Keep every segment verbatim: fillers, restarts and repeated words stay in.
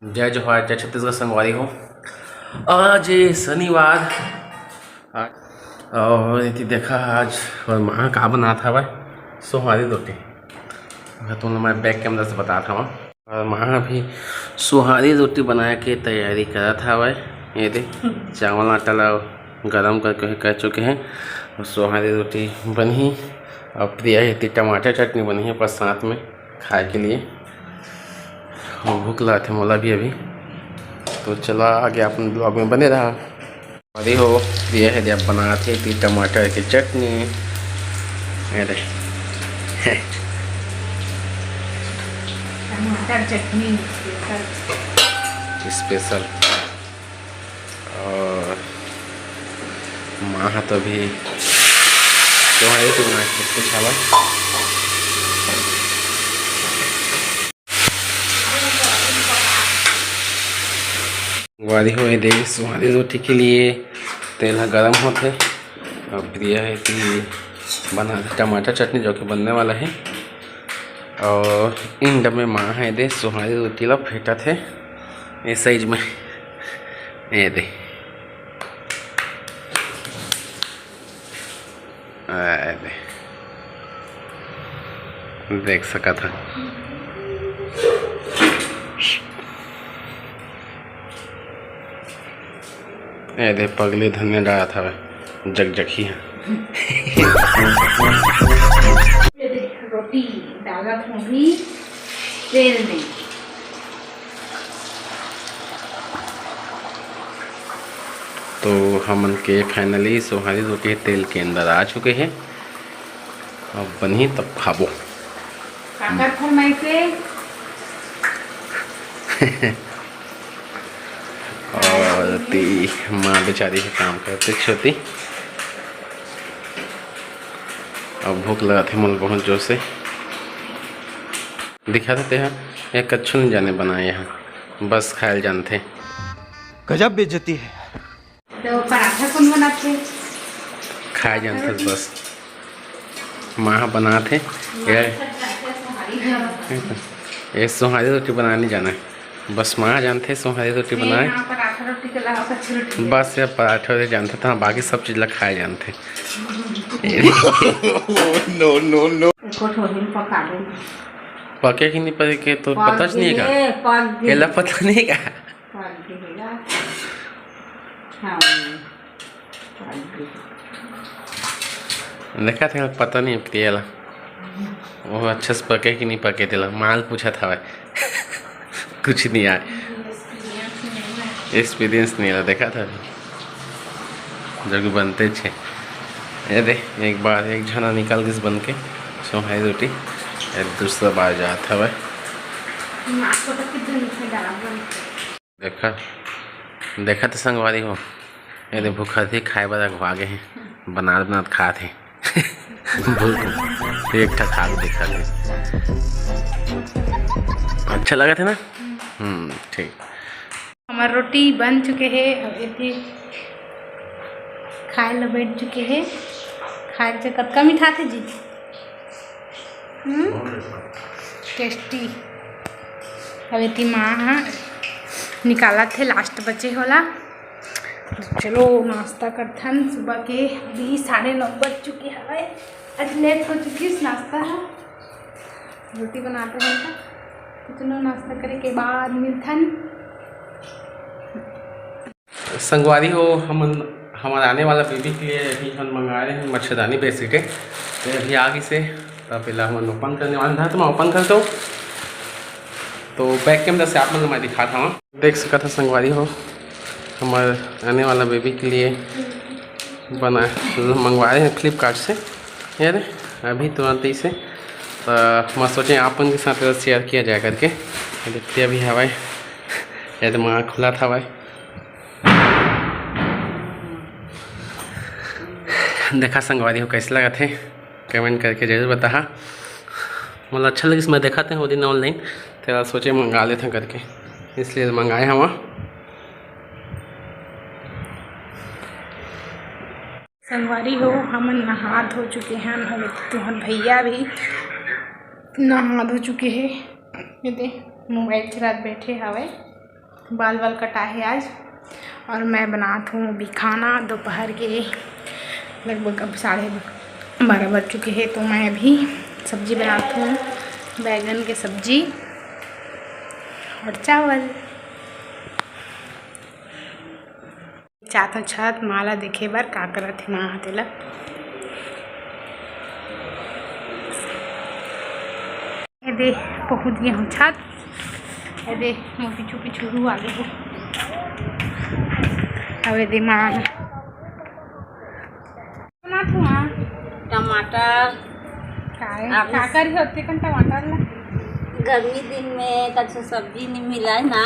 जय जोहार, जय छत्तीसगढ़ संगवारी हो। आज ए शनिवार, आ-, और एती देखा आज और माँ का बनात हवय सोहारी रोटी। मैं तुमन मैं back camera से बतात हवं। और माँ भी सोहारी रोटी बनाए के तैयारी करत हवय। ये दे चावल आटा ला गरम करके कर चुके हैं। और सोहारी रोटी बनही और प्रिया एती टमाटर चटनी बनही पर साथ में खाए के लिए। और भूख लगत हे मोला भी अभी। तो चला आगे अपन vlog में बने रहा। अरे हो, ये है जब बनात हे ती टमाटर के चटनी। अरे टमाटर चटनी special। और माँ हा तो भी सोहारी तो ना कुछ हवा। संगवारी हो, ये दे सोहारी रोटी के लिए तेल ह गरम होथे। अब प्रिया है कि बना टमाटर चटनी जो कि बनने वाला है। और इन डब्बे माँ है दे सोहारी रोटी ला फेंटत है ये size में। ये दे आए दे। देख सकत ह। ए दे पगली धनिया डालत हवे, जगजगही ह। रोटी डालत हूँ भी तेल में। तो हमन के finally सोहारी रोटी तेल के अंदर आ चुके हे। अब बनही तब खाबो। काकर फरमाइश हे? और ती माँ बेचारी हे काम करते छोटी। अब भूख लगत हे मोला बहुत जोर से। दिखा देते हैं, ये कच्छु नहीं जाने बनाए यहाँ, बस खायल जानथे। गजब बेइज्जती है। तो पराठा कौन बनाथे? खाए जानथे बस। माँ बनाथे। ये, ये सोहारी रोटी बनाने जाना है। बस माँ जानथे सोहारी रोटी बनाए। हाँ, पराठा रोटी के अलावा कच्ची रोटी। बस ये पराठा रोटी जानथे, तो हाँ, बाकी सब चीज ला खाए जानथे। No, no, no। एको ठो ही पका दे। पके कि नहीं पके तो पता नहीं का। पक गे। एला पता नहीं का। पक गे। हाँ। देखा था, पता नहीं प्रिया ला वो अच्छा से पके कि नहीं पके, तेला माल पूछा था भाई। कुछ नहीं आए, experience नहीं ला, देखा था जो कि बनते छे। ये दे, एक बार एक झना निकाल दिस बन के सोहारी रोटी, ये दूसरा बार जात हवे। देखा, देखा तो संगवारी हो, ये दे भूखा थी, खाए बर अगवा गे हे, बनात बनात खात हे। भूख, एक ठा खा के देखा दे। अच्छा लगा था ना? हम्म, ठीक। हमार रोटी बन चुके हे, अब एती खाए ला बैठ चुके हे। खाए के कतका मिठाथे जी? हम्म? Tasty। अब एती माँ हा निकालत हे last बचे होला। तो चलो नाश्ता करथन सुबह के, अभी साढ़े नौ बज चुके हवे। आज late हो चुकी है नाश्ता है, रोटी बनाते हैं तो कितनो नाश्ता करे के बाद मिलथन। संगवारी हो, हमन हमारे आने वाला baby के लिए अभी हम मंगा रहे हैं मच्छरदानी बेडशीट है, तो अभी आ गई से, तो पहले हम open करने वाले था, तो मैं open करता हूँ। तो back camera से आप मन मैं दिखाता हूँ। देख सकत ह संगवारी हो, हमर आने वाला baby के लिए बना, मंगवाए हैं Flipkart से। ये दे, अभी तुरंत ही से, तो मैं सोचे आप मन के साथ share किया जाए करके। देखते अभी हवाई, ये तो माँ खुला था भाई। देखा संगवारी हो, कैसे लगत हे? Comment करके जरूर बताहा। मोला अच्छा लगिस, मैं देखत हंव ओ दिन online, तेला सोचे मंगा लेथन करके, इसलिए मंगाए हवं। संगवारी हो, हमन नहा धो चुके हन, अउ तुहर भैया भी नहा धो चुके हे। ये दे, mobile चलात बैठे हवय। बाल वाल कटा है आज। और मैं बनात हूँ अभी खाना दोपहर के, लगभग अब साढ़े बारह बज चुके हैं। तो मैं अभी सब्जी बनात हूँ, बैगन के सब्जी और चावल। जात हूँ छत, माँ ला देखे बर का करत हे माँ ह तेला। ए दे, पहुँच गए हूँ छत। ए दे, मोर पीछू पीछू हू आगे हे। अब ए दे माँ ह। बना तू माँ। टमाटर। काय? आप का करी होते कन टमाटर ला? गर्मी दिन में कछु सब्जी नहीं मिला है ना,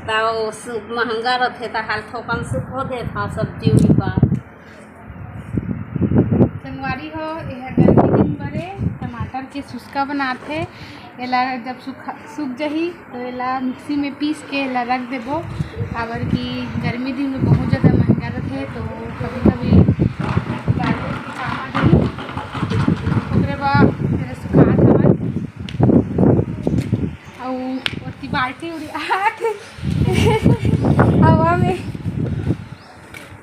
तो सु-, महंगा रहते तो हाल थोकन सुख हो देता सब्जी उब्जी पर। संगवारी हो, यह गर्मी दिन बरे टमाटर के सुस्का बनात हे। एला जब सूख, सूख जही तो एला मिक्सी में पीस के एला रख देबो, काबर कि गर्मी दिन में बहुत ज़्यादा महंगा रथे, तो कभी-कभी बाजार के काम आ जाही। ओकरे बाद एला सुखात हवन, अउ ओती बाल्टी उड़ियात हवा में।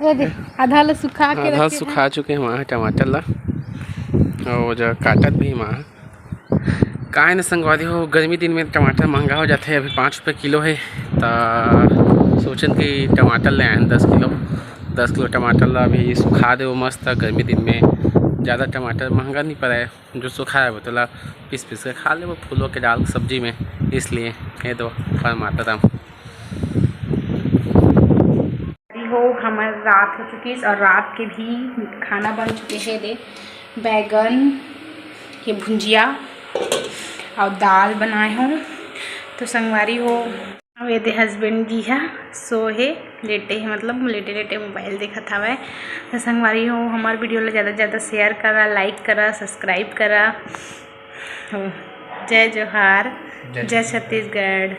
ये दे, आधा ल सुखा के आधा रखे सुखा हे। चुके हे वहाँ टमाटर ला, अउ जो काटत भी वहाँ। काय न संगवारी हो, गर्मी दिन में टमाटर महंगा हो जाथे। अभी पाँच रुपये किलो हे, त सोचन कि टमाटर ले आयन दस किलो, दस किलो टमाटर ला अभी सुखा देबो मस्त। गर्मी दिन में ज़्यादा टमाटर महंगा नहीं पड़े, जो सुखा हे वो तेला पीस पीस के खा लेबो, फूलों के डाल सब्जी में, इसलिए ये दो टमाटर हम हो, हमर रात हो चुकिस और रात के भी खाना बन चुके हे। दे, बैगन के भुंजिया और दाल बनाए हो। तो संगवारी हो, अब ये दे husband जी हा सो हे, लेटे हे, मतलब लेटे लेटे mobile देखत हवय। तो संगवारी हो, हमर video ला ज़्यादा से ज़्यादा share करा, like करा, subscribe करा। हो, जय जोहार, जय जय छत्तीसगढ़।